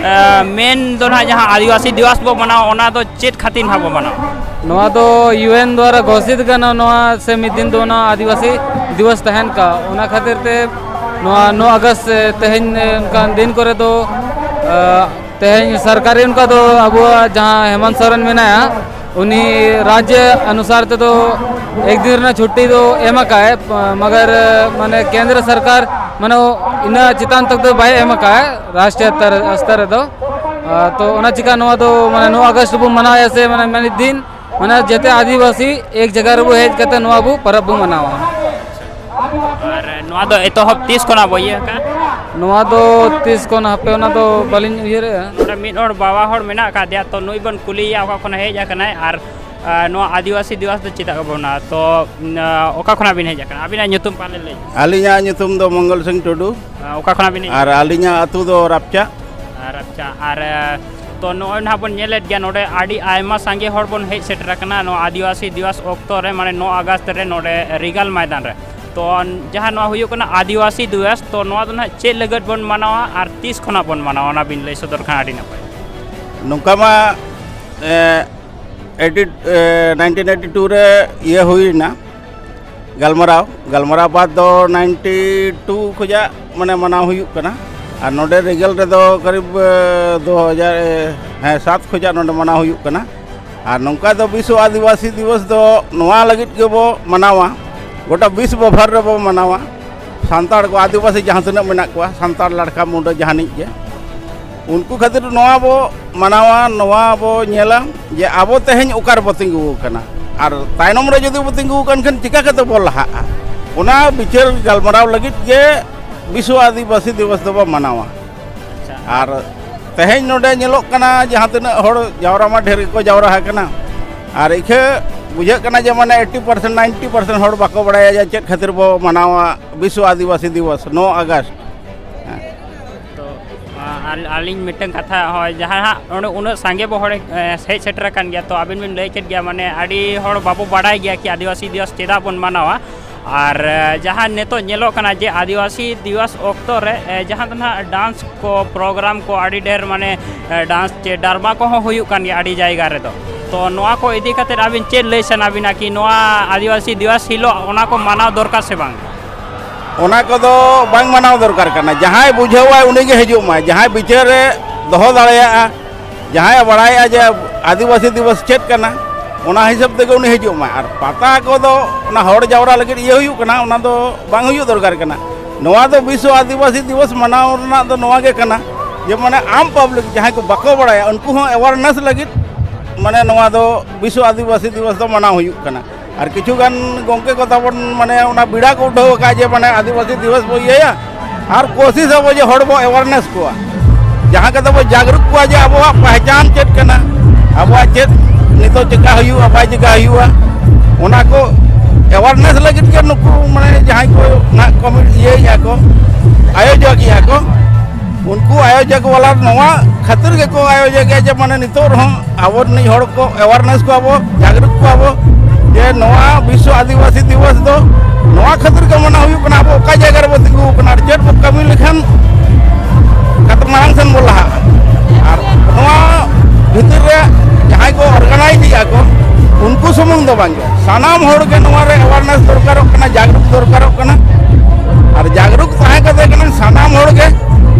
ᱮ, ᱢᱮᱱ ᱫᱚ ᱱᱟᱦᱟᱜ ᱡᱟᱦᱟᱸ ᱟᱹᱫᱤᱵᱟᱹᱥᱤ ᱫᱤᱵᱚᱥ ᱵᱚ ᱢᱟᱱᱟᱣᱟ, ᱚᱱᱟ ᱫᱚ ᱪᱮᱫ ᱠᱷᱟᱹᱛᱤᱨ ᱱᱟᱦᱟᱜ ᱵᱚ ᱢᱟᱱᱟᱣᱟ? ᱱᱚᱣᱟ ᱫᱚ ᱭᱩ ᱮᱱ ᱫᱣᱟᱨᱟ ᱜᱷᱳᱥᱤᱛ ᱠᱟᱱᱟ, ᱱᱚᱣᱟ ᱥᱮ ᱢᱤᱫ ᱫᱤᱱ ᱫᱚ ᱚᱱᱟ ᱟᱹᱫᱤᱵᱟᱹᱥᱤ ᱫᱤᱵᱚᱥ ᱛᱟᱦᱮᱱ ᱠᱟ, ᱚᱱᱟ ᱠᱷᱟᱹᱛᱤᱨ ᱛᱮ ᱱᱚᱣᱟ ᱱᱚ ᱟᱜᱚᱥᱴ, ᱮ, ᱛᱮᱦᱮᱧ, ᱮ, ᱚᱱᱠᱟᱱ ᱫᱤᱱ ᱠᱚᱨᱮ ᱫᱚ, ᱮ, ᱛᱮᱦᱮᱧ ᱥᱚᱨᱠᱟᱨᱤ ᱚᱱᱠᱟ ᱫᱚ ᱟᱵᱚᱣᱟᱜ ᱡᱟᱦᱟᱸ ᱦᱮᱢᱚᱱᱛ ᱥᱚᱨᱮᱱ ᱢᱮᱱᱟᱭᱟ, ᱩᱱᱤ ᱨᱟᱡᱽ ᱚᱱᱩᱥᱟᱨ ᱛᱮᱫᱚ ᱮᱠ ᱫᱤᱱ ᱨᱮᱱᱟᱜ ᱪᱷᱩᱴᱴᱤ ᱫᱚ ᱮᱢ ᱟᱠᱟᱫ, ᱢᱟᱜᱟᱨ ᱢᱟᱱᱮ ᱠᱮᱱᱫᱨᱚ ᱥᱚᱨᱠᱟᱨ ᱢᱟᱱᱮ ᱤᱱᱟᱹ ᱪᱮᱛᱟᱱ ᱛᱚᱠ ᱫᱚ ᱵᱟᱭ ᱮᱢ ᱟᱠᱟᱫ ᱨᱟᱥᱴᱨᱤᱭᱚ ᱥᱛᱚᱨ, ᱥᱛᱚᱨ ᱨᱮᱫᱚ᱾ ᱟᱨ ᱛᱚ ᱚᱱᱟ ᱪᱤᱠᱟ ᱱᱚᱣᱟ ᱫᱚ ᱢᱟᱱᱮ ᱱᱚ ᱟᱜᱚᱥᱴ ᱵᱚᱱ ᱢᱟᱱᱟᱣᱮᱫᱼᱟ ᱥᱮ ᱢᱟᱱᱮ ᱢᱤᱫ ᱫᱤᱱ ᱢᱟᱱᱮ ᱡᱮᱛᱮ ᱟᱹᱫᱤᱵᱟᱹᱥᱤ ᱮᱠ ᱡᱟᱭᱜᱟ ᱨᱮᱵᱚ ᱦᱮᱡ ᱠᱟᱛᱮ ᱱᱚᱣᱟ ᱵᱚ ᱯᱚᱨᱚᱵᱽ ᱵᱚ ᱢᱟᱱᱟᱣᱟ᱾ ᱟᱨ ᱱᱚᱣᱟ ᱫᱚ ᱮᱛᱚᱦᱚᱵ ᱛᱤᱥ ᱠᱷᱚᱱᱟᱜ ᱵᱚ ᱤᱭᱟᱹ ᱟᱠᱟᱫᱼᱟ? ᱱᱚᱣᱟ ᱫᱚ ᱛᱤᱥ ᱠᱷᱚᱱ, ᱦᱟᱯᱮ, ᱚᱱᱟ ᱫᱚ ᱵᱟᱹᱞᱤᱧ ᱩᱭᱦᱟᱹᱨᱮᱜᱼᱟ᱾ ᱱᱚᱰᱮ ᱢᱤᱫ ᱦᱚᱲ ᱵᱟᱵᱟ ᱦᱚᱲ ᱢᱮᱱᱟᱜ ᱟᱠᱟᱫᱮᱭᱟ, ᱛᱚ ᱱᱩᱭ ᱵᱚᱱ ᱠᱩᱞᱤᱭᱮᱭᱟ ᱚᱠᱟ ᱠᱷᱚᱱ ᱦᱮᱡ ᱟᱠᱟᱱᱟᱭ ᱟᱨ, ᱟᱨ ᱱᱚᱣᱟ ᱟᱹᱫᱤᱵᱟᱹᱥᱤ ᱫᱤᱵᱚᱥ ᱫᱚ ᱪᱮᱫᱟᱜ ᱵᱚᱱ ᱢᱟᱱᱟᱣᱟ? ᱛᱚ, ᱚᱠᱟ ᱠᱷᱚᱱᱟᱜ ᱵᱤᱱ ᱦᱮᱡ ᱟᱠᱟᱱᱟ? ᱟᱹᱵᱤᱱᱟᱜ ᱧᱩᱛᱩᱢ ᱯᱟᱞᱮ ᱞᱟᱹᱭ? ᱟᱹᱞᱤᱧᱟᱜ ᱧᱩᱛᱩᱢ ᱫᱚ ᱢᱚᱝᱜᱚᱞ ᱥᱤᱝ ᱴᱩᱰᱩ᱾ ᱚᱠᱟ ᱠᱷᱚᱱᱟᱜ ᱵᱤᱱ ᱦᱮᱡ ᱟᱨ ᱟᱠᱟᱱᱟ? ᱟᱹᱞᱤᱧᱟᱜ ᱟᱹᱛᱩ ᱫᱚ ᱨᱟᱯᱪᱟ᱾ ᱟᱨ ᱟᱪᱪᱷᱟ, ᱟᱨ, ᱛᱚ ᱱᱚᱜᱼᱚᱭ ᱱᱟᱦᱟᱜ ᱵᱚᱱ ᱧᱮᱞᱮᱫ ᱜᱮᱭᱟ, ᱱᱚᱰᱮ ᱟᱹᱰᱤ ᱟᱭᱢᱟ ᱥᱟᱸᱜᱮ ᱦᱚᱲ ᱵᱚᱱ ᱦᱮᱡ ᱥᱮᱴᱮᱨ ᱟᱠᱟᱱᱟ ᱱᱚᱣᱟ ᱟᱹᱫᱤᱵᱟᱹᱥᱤ ᱫᱤᱵᱚᱥ ᱚᱠᱛᱚ ᱨᱮ, ᱢᱟᱱᱮ ᱱᱚ ᱟᱜᱚᱥᱴ ᱨᱮ ᱱᱚᱰᱮ ᱨᱤᱜᱟᱞ ᱢᱚᱭᱫᱟᱱ ᱨᱮ᱾ ᱛᱚ ᱡᱟᱦᱟᱸ ᱱᱚᱣᱟ ᱦᱩᱭᱩᱜ ᱠᱟᱱᱟ ᱟᱹᱫᱤᱵᱟᱹᱥᱤ ᱫᱤᱵᱚᱥ, ᱛᱚ ᱱᱚᱣᱟ ᱫᱚ ᱱᱟᱦᱟᱜ ᱪᱮᱫ ᱞᱟᱹᱜᱤᱫ ᱵᱚᱱ ᱢᱟᱱᱟᱣᱟ ᱟᱨ ᱛᱤᱥ ᱠᱷᱚᱱᱟᱜ ᱵᱚᱱ ᱢᱟᱱᱟᱣᱟ, ᱚᱱᱟ ᱵᱤᱱ ᱞᱟᱹᱭ ᱥᱚᱫᱚᱨ ᱠᱷᱟᱱ ᱟᱹᱰᱤ ᱱᱟᱯᱟᱭ᱾ ᱱᱚᱝᱠᱟ ᱢᱟ, ᱮ, eighty, ᱮ, nineteen eighty two ᱨᱮ ᱤᱭᱟᱹ ᱦᱩᱭᱱᱟ ᱜᱟᱞᱢᱟᱨᱟᱣ᱾ ᱜᱟᱞᱢᱟᱨᱟᱣ ᱵᱟᱫᱽ ᱫᱚ ninety two ᱠᱷᱚᱡᱟᱜ ᱢᱟᱱᱮ ᱢᱟᱱᱟᱣ ᱦᱩᱭᱩᱜ ᱠᱟᱱᱟ᱾ ᱟᱨ ᱱᱚᱰᱮ ᱨᱤᱜᱮᱞ ᱨᱮᱫᱚ ᱠᱟᱨᱤᱵ, ᱮ, ᱫᱩ ᱦᱟᱡᱟᱨ, ᱮ, ᱦᱮᱸ, ᱥᱟᱛ ᱠᱷᱚᱡᱟᱜ ᱱᱚᱰᱮ ᱢᱟᱱᱟᱣ ᱦᱩᱭᱩᱜ ᱠᱟᱱᱟ᱾ ᱟᱨ ᱱᱚᱝᱠᱟ ᱫᱚ ᱵᱤᱥᱥᱚ ᱟᱹᱫᱤᱵᱟᱹᱥᱤ ᱫᱤᱵᱚᱥ ᱫᱚ ᱱᱚᱣᱟ ᱞᱟᱹᱜᱤᱫ ᱜᱮᱵᱚ ᱢᱟᱱᱟᱣᱟ, ᱜᱚᱴᱟ ᱵᱤᱥᱥᱚ ᱵᱷᱟᱨ ᱨᱮᱵᱚ ᱢᱟᱱᱟᱣᱟ᱾ ᱥᱟᱱᱛᱟᱲ ᱠᱚ, ᱟᱹᱫᱤᱵᱟᱹᱥᱤ ᱡᱟᱦᱟᱸ ᱛᱤᱱᱟᱹᱜ ᱢᱮᱱᱟᱜ ᱠᱚᱣᱟ, ᱥᱟᱱᱛᱟᱲ, ᱞᱟᱲᱠᱟ, ᱢᱩᱰᱟᱹ, ᱡᱟᱦᱟᱱᱤᱡ ᱜᱮ, ᱩᱱᱠᱩ ᱠᱷᱟᱹᱛᱤᱨ ᱱᱚᱣᱟ ᱵᱚ ᱢᱟᱱᱟᱣᱟ, ᱱᱚᱣᱟ ᱵᱚ ᱧᱮᱞᱟ ᱡᱮ ᱟᱵᱚ ᱛᱮᱦᱮᱧ ᱚᱠᱟ ᱨᱮᱵᱚ ᱛᱤᱸᱜᱩ ᱟᱠᱟᱱᱟ ᱟᱨ ᱛᱟᱭᱱᱚᱢ ᱨᱮ ᱡᱩᱫᱤ ᱵᱚ ᱛᱤᱸᱜᱩ ᱟᱠᱟᱱ ᱠᱷᱟᱱ ᱪᱤᱠᱟ ᱠᱟᱛᱮ ᱵᱚ ᱞᱟᱦᱟᱜᱼᱟ, ᱚᱱᱟ ᱵᱤᱪᱟᱹᱨ ᱜᱟᱞᱢᱟᱨᱟᱣ ᱞᱟᱹᱜᱤᱫ ᱜᱮ ᱵᱤᱥᱥᱚ ᱟᱹᱫᱤᱵᱟᱹᱥᱤ ᱫᱤᱵᱚᱥ ᱫᱚᱵᱚ ᱢᱟᱱᱟᱣᱟ᱾ ᱟᱪᱪᱷᱟ᱾ ᱟᱨ ᱛᱮᱦᱮᱧ ᱱᱚᱰᱮ ᱧᱮᱞᱚᱜ ᱠᱟᱱᱟ, ᱡᱟᱦᱟᱸ ᱛᱤᱱᱟᱹᱜ ᱦᱚᱲ ᱡᱟᱣᱨᱟ ᱢᱟ ᱰᱷᱮᱨ ᱜᱮᱠᱚ ᱡᱟᱣᱨᱟ ᱟᱠᱟᱱᱟ, ᱟᱨ ᱤᱠᱷᱟᱹ ᱵᱩᱡᱷᱟᱹᱜ ᱠᱟᱱᱟ ᱡᱮ ᱢᱟᱱᱮ eighty percent, ninety percent ᱦᱚᱲ ᱵᱟᱠᱚ ᱵᱟᱲᱟᱭᱟ ᱡᱮ ᱪᱮᱫ ᱠᱷᱟᱹᱛᱤᱨ ᱵᱚ ᱢᱟᱱᱟᱣᱟ ᱵᱤᱥᱥᱚ ᱟᱹᱫᱤᱵᱟᱹᱥᱤ ᱫᱤᱵᱚᱥ, ᱱᱚ ᱟᱜᱚᱥᱴ᱾ ᱦᱮᱸ᱾ ᱛᱚ, ᱟ-, ᱟᱞ-, ᱟᱹᱞᱤᱧ ᱢᱤᱫᱴᱟᱝ ᱠᱟᱛᱷᱟ, ᱦᱳᱭ, ᱡᱟᱦᱟᱸ ᱦᱟᱸᱜ ᱚᱸᱰᱮ ᱩᱱᱟᱹᱜ ᱥᱟᱸᱜᱮ ᱵᱚ ᱦᱚᱲ, ᱮ, ᱦᱮᱡ ᱥᱮᱴᱮᱨ ᱟᱠᱟᱱ ᱜᱮᱭᱟ, ᱛᱚ ᱟᱵᱤᱱ ᱵᱤᱱ ᱞᱟᱹᱭ ᱠᱮᱫ ᱜᱮᱭᱟ, ᱢᱟᱱᱮ ᱟᱹᱰᱤ ᱦᱚᱲ ᱵᱟᱵᱚ ᱵᱟᱰᱟᱭ ᱜᱮᱭᱟ ᱠᱤ ᱟᱹᱫᱤᱵᱟᱹᱥᱤ ᱫᱤᱵᱚᱥ ᱪᱮᱫᱟᱜ ᱵᱚᱱ ᱢᱟᱱᱟᱣᱟ᱾ ᱟᱨ, ᱮ, ᱡᱟᱦᱟᱸ ᱱᱤᱛᱚᱜ ᱧᱮᱞᱚᱜ ᱠᱟᱱᱟ ᱡᱮ ᱟᱹᱫᱤᱵᱟᱹᱥᱤ ᱫᱤᱵᱚᱥ ᱚᱠᱛᱚ ᱨᱮ, ᱮ, ᱡᱟᱦᱟᱸ ᱫᱚ ᱱᱟᱦᱟᱜ dance ᱠᱚ, program ᱠᱚ ᱟᱹᱰᱤ ᱰᱷᱮᱨ, ᱢᱟᱱᱮ, ᱮ, dance ᱪᱮ drama ᱠᱚᱦᱚᱸ ᱦᱩᱭᱩᱜ ᱠᱟᱱ ᱜᱮᱭᱟ ᱟᱹᱰᱤ ᱡᱟᱭᱜᱟ ᱨᱮᱫᱚ᱾ ᱛᱚ ᱱᱚᱣᱟ ᱠᱚ ᱤᱫᱤ ᱠᱟᱛᱮᱫ ᱟᱹᱵᱤᱱ ᱪᱮᱫ ᱞᱟᱹᱭ ᱥᱟᱱᱟ ᱵᱤᱱᱟ ᱠᱤ ᱱᱚᱣᱟ ᱟᱹᱫᱤᱵᱟᱹᱥᱤ ᱫᱤᱵᱚᱥ ᱦᱤᱞᱳᱜ ᱚᱱᱟ ᱠᱚ ᱢᱟᱱᱟᱣ ᱫᱚᱨᱠᱟᱨ ᱥᱮ ᱵᱟᱝ? ᱚᱱᱟ ᱠᱚᱫᱚ ᱵᱟᱝ ᱢᱟᱱᱟᱣ ᱫᱚᱨᱠᱟᱨ ᱠᱟᱱᱟ᱾ ᱡᱟᱦᱟᱸᱭ ᱵᱩᱡᱷᱟᱹᱣᱟᱭ ᱩᱱᱤᱜᱮ ᱦᱤᱡᱩᱜ ᱢᱟᱭ, ᱡᱟᱦᱟᱸᱭ ᱵᱤᱪᱟᱹᱨ ᱨᱮ ᱫᱚᱦᱚ ᱫᱟᱲᱮᱭᱟᱜᱼᱟ, ᱡᱟᱦᱟᱸᱭᱮ ᱵᱟᱲᱟᱭᱟ ᱡᱮ ᱟᱹᱫᱤᱵᱟᱹᱥᱤ ᱫᱤᱵᱚᱥ ᱪᱮᱫ ᱠᱟᱱᱟ, ᱚᱱᱟ ᱦᱤᱥᱟᱹᱵ ᱛᱮᱜᱮ ᱩᱱᱤ ᱦᱤᱡᱩᱜ ᱢᱟᱭ᱾ ᱟᱨ ᱯᱟᱛᱟ ᱠᱚᱫᱚ ᱚᱱᱟ ᱦᱚᱲ ᱡᱟᱣᱨᱟ ᱞᱟᱹᱜᱤᱫ ᱤᱭᱟᱹ ᱦᱩᱭᱩᱜ ᱠᱟᱱᱟ, ᱚᱱᱟ ᱫᱚ ᱵᱟᱝ ᱦᱩᱭᱩᱜ ᱫᱚᱨᱠᱟᱨ ᱠᱟᱱᱟ᱾ ᱱᱚᱣᱟ ᱫᱚ ᱵᱤᱥᱥᱚ ᱟᱹᱫᱤᱵᱟᱹᱥᱤ ᱫᱤᱵᱚᱥ ᱢᱟᱱᱟᱣ ᱨᱮᱱᱟᱜ ᱫᱚ ᱱᱚᱣᱟ ᱜᱮ ᱠᱟᱱᱟ ᱡᱮ ᱢᱟᱱᱮ ᱟᱢ public ᱡᱟᱦᱟᱸᱭ ᱠᱚ ᱵᱟᱠᱚ ᱵᱟᱲᱟᱭᱟ ᱩᱱᱠᱩ ᱦᱚᱸ awareness ᱞᱟᱹᱜᱤᱫ ᱢᱟᱱᱮ ᱱᱚᱣᱟ ᱫᱚ ᱵᱤᱥᱥᱚ ᱟᱹᱫᱤᱵᱟᱹᱥᱤ ᱫᱤᱵᱚᱥ ᱫᱚ ᱢᱟᱱᱟᱣ ᱦᱩᱭᱩᱜ ᱠᱟᱱᱟ᱾ ᱟᱨ ᱠᱤᱪᱷᱩ ᱜᱟᱱ ᱜᱚᱢᱠᱮ ᱠᱚ ᱛᱟᱵᱚᱱ ᱢᱟᱱᱮ ᱚᱱᱟ ᱵᱮᱲᱟ ᱠᱚ ᱩᱰᱷᱟᱹᱣ ᱟᱠᱟᱫ ᱡᱮ ᱢᱟᱱᱮ ᱟᱹᱫᱤᱵᱟᱹᱥᱤ ᱫᱤᱵᱚᱥ ᱵᱚ ᱤᱭᱟᱹᱭᱟ ᱟᱨ ᱠᱳᱥᱤᱥ ᱟᱵᱚ ᱡᱮ ᱦᱚᱲ ᱵᱚ awareness ᱠᱚᱣᱟ, ᱡᱟᱦᱟᱸ ᱠᱟᱛᱮ ᱵᱚ ᱡᱟᱜᱽᱨᱩᱠ ᱠᱚᱣᱟ ᱡᱮ ᱟᱵᱚᱣᱟᱜ ᱯᱟᱦᱪᱟᱱ ᱪᱮᱫ ᱠᱟᱱᱟ, ᱟᱵᱚᱣᱟᱜ ᱪᱮᱫ ᱱᱤᱛᱚᱜ ᱪᱮᱠᱟ ᱦᱩᱭᱩᱜᱼᱟ, ᱵᱟᱭ ᱪᱮᱠᱟ ᱦᱩᱭᱩᱜᱼᱟ, ᱚᱱᱟ ᱠᱚ awareness ᱞᱟᱹᱜᱤᱫ ᱜᱮ ᱱᱩᱠᱩ ᱢᱟᱱᱮ ᱡᱟᱦᱟᱸᱭ ᱠᱚ ᱱᱟᱜ ᱠᱚ ᱤᱭᱟᱹᱭᱮᱫᱼᱟ ᱠᱚ, ᱟᱭᱳᱡᱚᱠᱮᱫᱼᱟ ᱠᱚ, ᱩᱱᱠᱩ ᱟᱭᱳᱡᱚᱠ ᱵᱟᱞᱟ ᱱᱚᱣᱟ ᱠᱷᱟᱹᱛᱤᱨ ᱜᱮᱠᱚ ᱟᱭᱳᱡᱚᱠᱮᱫᱼᱟ ᱡᱮ ᱢᱟᱱᱮ ᱱᱤᱛᱚᱜ ᱨᱮᱦᱚᱸ ᱟᱵᱚ ᱨᱤᱱᱤᱡ ᱦᱚᱲ ᱠᱚ awareness ᱠᱚᱣᱟ ᱵᱚ, ᱡᱟᱜᱽᱨᱩᱠ ᱠᱚᱣᱟ ᱵᱚ ᱡᱮ ᱱᱚᱣᱟ ᱵᱤᱥᱥᱚ ᱟᱹᱫᱤᱵᱟᱹᱥᱤ ᱫᱤᱵᱚᱥ ᱫᱚ ᱱᱚᱣᱟ ᱠᱷᱟᱹᱛᱤᱨ ᱜᱮ ᱢᱟᱱᱟ ᱦᱩᱭᱩᱜ ᱠᱟᱱᱟ, ᱟᱵᱚ ᱚᱠᱟ ᱡᱟᱭᱜᱟ ᱨᱮᱵᱚ ᱛᱤᱸᱜᱩ ᱟᱠᱟᱱᱟ ᱟᱨ ᱪᱮᱫ ᱵᱚ ᱠᱟᱹᱢᱤ ᱞᱮᱠᱷᱟᱱ ᱠᱟᱛᱮ ᱢᱟᱲᱟᱝ ᱥᱮᱱ ᱵᱚ ᱞᱟᱦᱟᱜᱼᱟ᱾ ᱟᱨ ᱱᱚᱣᱟ ᱵᱷᱤᱛᱤᱨ ᱨᱮ ᱡᱟᱦᱟᱸᱭ ᱠᱚ ᱚᱨᱜᱟᱱᱟᱭᱤᱡᱽ ᱮᱫᱼᱟ ᱠᱚ, ᱩᱱᱠᱩ ᱥᱩᱢᱩᱝ ᱫᱚ ᱵᱟᱝ ᱜᱮ, ᱥᱟᱱᱟᱢ ᱦᱚᱲ ᱜᱮ ᱱᱚᱣᱟ ᱨᱮ ᱮᱣᱟᱨᱱᱮᱥ ᱫᱚᱨᱠᱟᱨᱚᱜ ᱠᱟᱱᱟ, ᱡᱟᱜᱽᱨᱩᱠ ᱫᱚᱨᱠᱟᱨᱚᱜ ᱠᱟᱱᱟ᱾ ᱟᱨ ᱡᱟᱜᱽᱨᱩᱠ ᱛᱟᱦᱮᱸ ᱠᱟᱛᱮ ᱠᱟᱱᱟ ᱥᱟᱱᱟᱢ ᱦᱚᱲ ᱜᱮ,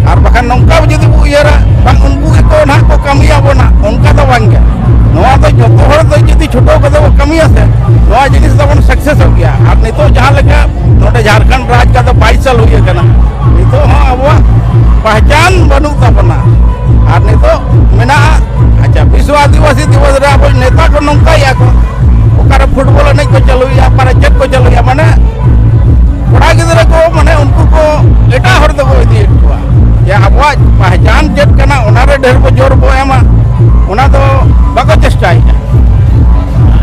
ᱟᱨ ᱵᱟᱠᱷᱟᱱ ᱱᱚᱝᱠᱟ ᱡᱩᱫᱤ ᱵᱚ ᱩᱭᱦᱟᱹᱨᱟ, ᱵᱟᱝ ᱩᱱᱠᱩ ᱜᱮᱠᱚ ᱱᱟᱦᱟᱜ ᱠᱚ ᱠᱟᱹᱢᱤᱭᱟ ᱵᱚᱱᱟ, ᱚᱱᱠᱟ ᱫᱚ ᱵᱟᱝ ᱜᱮ᱾ ᱱᱚᱣᱟ ᱫᱚ ᱡᱚᱛᱚ ᱦᱚᱲ ᱫᱚ ᱡᱩᱫᱤ ᱪᱷᱩᱴᱟᱹᱣ ᱠᱟᱛᱮ ᱵᱚ ᱠᱟᱹᱢᱤᱭᱟ ᱥᱮ, ᱱᱚᱣᱟ ᱡᱤᱱᱤᱥ ᱫᱚᱵᱚᱱ ᱥᱟᱠᱥᱮᱥᱚᱜ ᱜᱮᱭᱟ᱾ ᱟᱨ ᱱᱤᱛᱚᱜ ᱡᱟᱦᱟᱸ ᱞᱮᱠᱟ ᱱᱚᱰᱮ ᱡᱷᱟᱲᱠᱷᱚᱸᱰ ᱨᱟᱡᱽ ᱠᱟᱫᱚ ᱵᱟᱭᱤᱥ ᱥᱟᱞ ᱦᱩᱭ ᱟᱠᱟᱱᱟ, ᱱᱤᱛᱚᱜ ᱦᱚᱸ ᱟᱵᱚᱣᱟᱜ ᱯᱟᱦᱪᱟᱱ ᱵᱟᱹᱱᱩᱜ ᱛᱟᱵᱚᱱᱟ᱾ ᱟᱨ ᱱᱤᱛᱚᱜ ᱢᱮᱱᱟᱜᱼᱟ, ᱟᱪᱪᱷᱟ, ᱵᱤᱥᱣᱚ ᱟᱹᱫᱤᱵᱟᱹᱥᱤ ᱫᱤᱵᱚᱥ ᱨᱮ ᱟᱵᱚ ᱱᱮᱛᱟ ᱠᱚ ᱱᱚᱝᱠᱟᱭᱮᱫᱼᱟ ᱠᱚ, ᱚᱠᱟᱨᱮ ᱯᱷᱩᱴᱵᱚᱞ ᱮᱱᱮᱡ ᱠᱚ ᱪᱟᱹᱞᱩᱭᱮᱫᱼᱟ, ᱚᱠᱟᱨᱮ ᱪᱮᱫ ᱠᱚ ᱪᱟᱹᱞᱩᱭᱮᱫᱼᱟ, ᱢᱟᱱᱮ ᱠᱚᱲᱟ ᱜᱤᱫᱽᱨᱟᱹ ᱠᱚ, ᱢᱟᱱᱮ ᱩᱱᱠᱩ ᱠᱚ ᱮᱴᱟᱜ ᱦᱚᱲ ᱛᱮᱠᱚ ᱤᱫᱤᱭᱮᱫ ᱠᱚᱣᱟ᱾ ᱡᱮ ᱟᱵᱚᱣᱟᱜ ᱯᱟᱦᱪᱟᱱ ᱪᱮᱫ ᱠᱟᱱᱟ, ᱚᱱᱟᱨᱮ ᱰᱷᱮᱨ ᱵᱚ ᱡᱳᱨ ᱵᱚ ᱮᱢᱟ, ᱚᱱᱟ ᱫᱚ ᱵᱟᱠᱚ ᱪᱮᱥᱴᱟᱭᱮᱫᱼᱟ᱾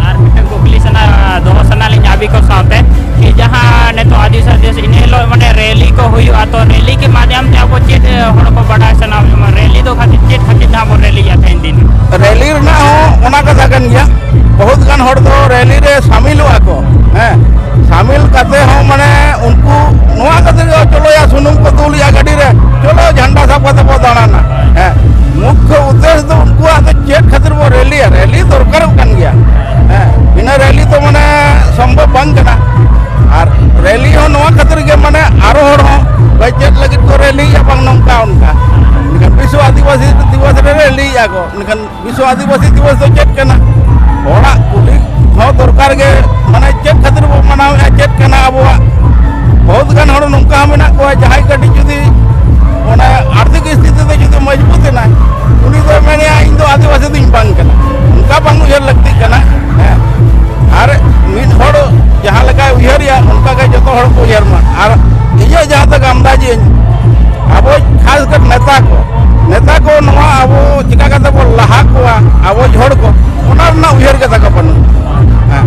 ᱟᱨ ᱢᱤᱫᱴᱟᱝ ᱠᱩᱠᱞᱤ ᱥᱟᱱᱟ ᱫᱚᱦᱚ ᱥᱟᱱᱟ ᱞᱤᱧᱟ ᱟᱹᱵᱤᱱ ᱠᱚ ᱥᱟᱶᱛᱮ, ᱠᱤ ᱡᱟᱦᱟᱸ ᱱᱤᱛᱚᱜ ᱟᱹᱫᱤᱵᱟᱹᱥᱤ ᱫᱤᱵᱚᱥ, ᱤᱱᱟᱹ ᱦᱤᱞᱳᱜ ᱢᱟᱱᱮ ᱨᱮᱞᱤ ᱠᱚ ᱦᱩᱭᱩᱜᱼᱟ, ᱛᱚ ᱨᱮᱞᱤ ᱠᱮ ᱢᱟᱫᱽᱫᱷᱚᱢ ᱛᱮ ᱟᱵᱚ ᱪᱮᱫ ᱦᱚᱲ ᱠᱚ ᱵᱟᱰᱟᱭ ᱥᱟᱱᱟ ᱵᱚᱱᱟ, ᱨᱮᱞᱤ ᱫᱚ ᱠᱷᱟᱹᱛᱤᱨ ᱪᱮᱫ ᱠᱷᱟᱹᱛᱤᱨ ᱱᱟᱦᱟᱜ ᱵᱚᱱ ᱨᱮᱞᱤᱭᱟ ᱛᱮᱦᱮᱧ ᱫᱤᱱ? ᱨᱮᱞᱤ ᱨᱮᱱᱟᱜ ᱦᱚᱸ ᱚᱱᱟ ᱠᱟᱛᱷᱟ ᱠᱟᱱ ᱜᱮᱭᱟ, ᱵᱚᱦᱩᱛ ᱜᱟᱱ ᱦᱚᱲ ᱫᱚ ᱨᱮᱞᱤ ᱨᱮ ᱥᱟᱢᱤᱞᱚᱜᱼᱟ ᱠᱚ, ᱦᱮᱸ, ᱥᱟᱢᱤᱞ ᱠᱟᱛᱮ ᱦᱚᱸ ᱢᱟᱱᱮ ᱩᱱᱠᱩ ᱱᱚᱣᱟ ᱠᱷᱟᱹᱛᱤᱨ ᱜᱮ, ᱪᱚᱞᱚᱭᱟ, ᱥᱩᱱᱩᱢ ᱠᱚ ᱫᱩᱞᱮᱜᱼᱟ ᱜᱟᱹᱰᱤ ᱨᱮ, ᱪᱚᱞᱚ ᱡᱷᱟᱱᱰᱟ ᱥᱟᱵ ᱠᱟᱛᱮ ᱵᱚ ᱫᱟᱬᱟᱱᱟ᱾ ᱦᱮᱸ, ᱢᱩᱠᱠᱷᱚ ᱩᱫᱽᱫᱮᱥ ᱫᱚ ᱩᱱᱠᱩᱣᱟᱜ ᱫᱚ ᱪᱮᱫ ᱠᱷᱟᱹᱛᱤᱨ ᱵᱚ ᱨᱮᱞᱤᱭᱟ? ᱨᱮᱞᱤ ᱫᱚᱨᱠᱟᱨᱚᱜ ᱠᱟᱱ ᱜᱮᱭᱟ᱾ ᱦᱮᱸ, ᱵᱤᱱᱟᱹ ᱨᱮᱞᱤ ᱫᱚ ᱢᱟᱱᱮ ᱥᱚᱢᱵᱷᱚᱵ ᱵᱟᱝ ᱠᱟᱱᱟ᱾ ᱟᱨ ᱨᱮᱞᱤ ᱦᱚᱸ ᱱᱚᱣᱟ ᱠᱷᱟᱹᱛᱤᱨ ᱜᱮ, ᱢᱟᱱᱮ ᱟᱨᱚ ᱦᱚᱲ ᱦᱚᱸ ᱵᱟᱭ ᱪᱮᱫ ᱞᱟᱹᱜᱤᱫ ᱠᱚ ᱨᱮᱞᱤᱭᱮᱫᱼᱟ, ᱵᱟᱝ ᱱᱚᱝᱠᱟ ᱚᱱᱠᱟ᱾ ᱢᱮᱱᱠᱷᱟᱱ ᱵᱤᱥᱣᱚ ᱟᱹᱫᱤᱵᱟᱹᱥᱤ ᱫᱤᱵᱚᱥ ᱨᱮ ᱨᱮᱞᱤᱭᱮᱫᱼᱟ ᱠᱚ, ᱢᱮᱱᱠᱷᱟᱱ ᱵᱤᱥᱣᱚ ᱟᱹᱫᱤᱵᱟᱹᱥᱤ ᱫᱤᱵᱚᱥ ᱫᱚ ᱪᱮᱫ ᱠᱟᱱᱟ? ᱦᱚᱲᱟᱜ ᱠᱩᱞᱤ ᱦᱚᱸ ᱫᱚᱨᱠᱟᱨ ᱜᱮ, ᱢᱟᱱᱮ ᱪᱮᱫ ᱠᱷᱟᱹᱛᱤᱨ ᱵᱚ ᱢᱟᱱᱟᱣᱮᱫᱼᱟ, ᱪᱮᱫ ᱠᱟᱱᱟ ᱟᱵᱚᱣᱟᱜ? ᱵᱚᱦᱩᱛ ᱜᱟᱱ ᱦᱚᱲ ᱱᱚᱝᱠᱟ ᱦᱚᱸ ᱢᱮᱱᱟᱜ ᱠᱚᱣᱟ, ᱡᱟᱦᱟᱸᱭ ᱠᱟᱹᱴᱤᱡ ᱡᱩᱫᱤ ᱚᱱᱟ ᱟᱨᱛᱷᱤᱠ ᱥᱛᱷᱤᱛᱤ ᱛᱮ ᱡᱩᱫᱤ ᱢᱚᱡᱽᱵᱩᱛ ᱮᱱᱟᱭ, ᱩᱱᱤ ᱫᱚᱭ ᱢᱮᱱᱮᱜᱼᱟ, "ᱤᱧ ᱫᱚ ᱟᱹᱫᱤᱵᱟᱹᱥᱤ ᱫᱚᱧ ᱵᱟᱝ ᱠᱟᱱᱟ", ᱚᱱᱠᱟ ᱵᱟᱝ ᱩᱭᱦᱟᱹᱨ ᱞᱟᱹᱠᱛᱤᱜ ᱠᱟᱱᱟ᱾ ᱦᱮᱸ, ᱟᱨ ᱢᱤᱫ ᱦᱚᱲ ᱡᱟᱦᱟᱸ ᱞᱮᱠᱟᱭ ᱩᱭᱦᱟᱹᱨᱮᱜᱼᱟ, ᱚᱱᱠᱟ ᱜᱮ ᱡᱚᱛᱚ ᱦᱚᱲ ᱠᱚ ᱩᱭᱦᱟᱹᱨ ᱢᱟ᱾ ᱟᱨ ᱤᱧᱟᱹᱜ ᱡᱟᱦᱟᱸ ᱛᱟᱠ ᱟᱢᱫᱟᱡᱤᱭᱟᱹᱧ, ᱟᱵᱚ ᱠᱷᱟᱥ ᱠᱟᱨ ᱱᱮᱛᱟ ᱠᱚ, ᱱᱮᱛᱟ ᱠᱚ ᱱᱚᱣᱟ ᱟᱵᱚ ᱪᱤᱠᱟ ᱠᱟᱛᱮ ᱵᱚᱱ ᱞᱟᱦᱟ ᱠᱚᱣᱟ, ᱟᱵᱚ ᱦᱚᱲ ᱠᱚ, ᱚᱱᱟ ᱨᱮᱱᱟᱜ ᱩᱭᱦᱟᱹᱨ ᱜᱮ ᱛᱟᱠᱚ ᱵᱟᱹᱱᱩᱜ᱾ ᱦᱮᱸ,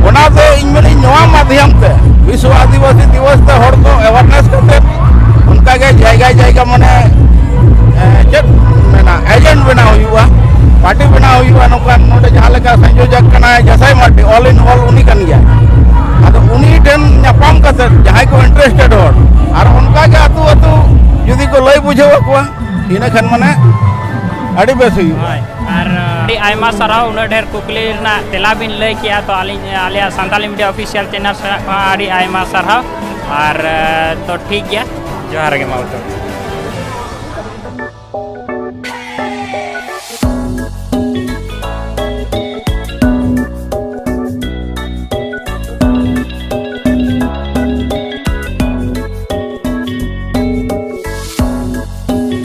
ᱚᱱᱟᱛᱮ ᱤᱧ ᱢᱮᱱᱟᱹᱧ, ᱱᱚᱣᱟ ᱢᱟᱫᱽᱫᱷᱚᱢ ᱛᱮ ᱵᱤᱥᱣᱚ ᱟᱹᱫᱤᱵᱟᱹᱥᱤ ᱫᱤᱵᱚᱥ ᱛᱮ ᱦᱚᱲ ᱠᱚ ᱮᱣᱟᱨᱱᱮᱥ ᱠᱟᱛᱮ, ᱚᱱᱠᱟᱜᱮ ᱡᱟᱭᱜᱟ ᱡᱟᱭᱜᱟ, ᱢᱟᱱᱮ ᱮ, ᱪᱮᱫ ᱢᱮᱱᱟ, ᱮᱡᱮᱱᱴ ᱵᱮᱱᱟᱣ ᱦᱩᱭᱩᱜᱼᱟ, ᱯᱟᱨᱴᱤ ᱵᱮᱱᱟᱣ ᱦᱩᱭᱩᱜᱼᱟ᱾ ᱱᱚᱝᱠᱟ ᱱᱚᱰᱮ ᱡᱟᱦᱟᱸ ᱞᱮᱠᱟ ᱥᱚᱝᱡᱳᱡᱚᱠ ᱠᱟᱱᱟᱭ ᱡᱟᱥᱟᱭ ᱢᱟᱨᱰᱤ, ᱚᱞ ᱤᱱ ᱚᱞ ᱩᱱᱤ ᱠᱟᱱ ᱜᱮᱭᱟ᱾ ᱟᱫᱚ ᱩᱱᱤ ᱴᱷᱮᱱ ᱧᱟᱯᱟᱢ ᱤᱱᱴᱟᱨᱮᱥᱴᱮᱰ ᱦᱚᱲ, ᱟᱨ ᱚᱱᱠᱟ ᱜᱮ ᱟᱹᱛᱩ ᱟᱹᱛᱩ ᱡᱩᱫᱤ ᱠᱚ ᱞᱟᱹᱭ ᱵᱩᱡᱷᱟᱹᱣ ᱟᱠᱚᱣᱟ, ᱤᱱᱟᱹ ᱠᱷᱟᱱ ᱢᱟᱱᱮ ᱟᱹᱰᱤ ᱵᱮᱥ ᱦᱩᱭᱩᱜᱼᱟ᱾ ᱦᱳᱭ, ᱟᱨ ᱟᱹᱰᱤ ᱟᱭᱢᱟ ᱥᱟᱨᱦᱟᱣ ᱩᱱᱟᱹᱜ ᱰᱷᱮᱨ ᱠᱩᱠᱞᱤ ᱨᱮᱱᱟᱜ ᱛᱮᱞᱟ ᱵᱤᱱ ᱞᱟᱹᱭ ᱠᱮᱜᱼᱟ᱾ ᱛᱚ ᱟᱹᱞᱤᱧ ᱟᱞᱮᱭᱟᱜ ᱥᱟᱱᱛᱟᱞᱤ ᱢᱤᱰᱤᱭᱟ ᱚᱯᱷᱤᱥᱤᱭᱟᱞ ᱪᱮᱱᱮᱞ ᱥᱮᱱᱟᱜ ᱠᱷᱚᱱ ᱟᱹᱰᱤ ᱟᱭᱢᱟ ᱥᱟᱨᱦᱟᱣ᱾ ᱟᱨ ᱛᱚ ᱴᱷᱤᱠ ᱜᱮᱭᱟ, ᱡᱚᱦᱟᱨ ᱜᱮ ᱢᱟ ᱩᱛᱟᱹᱨ᱾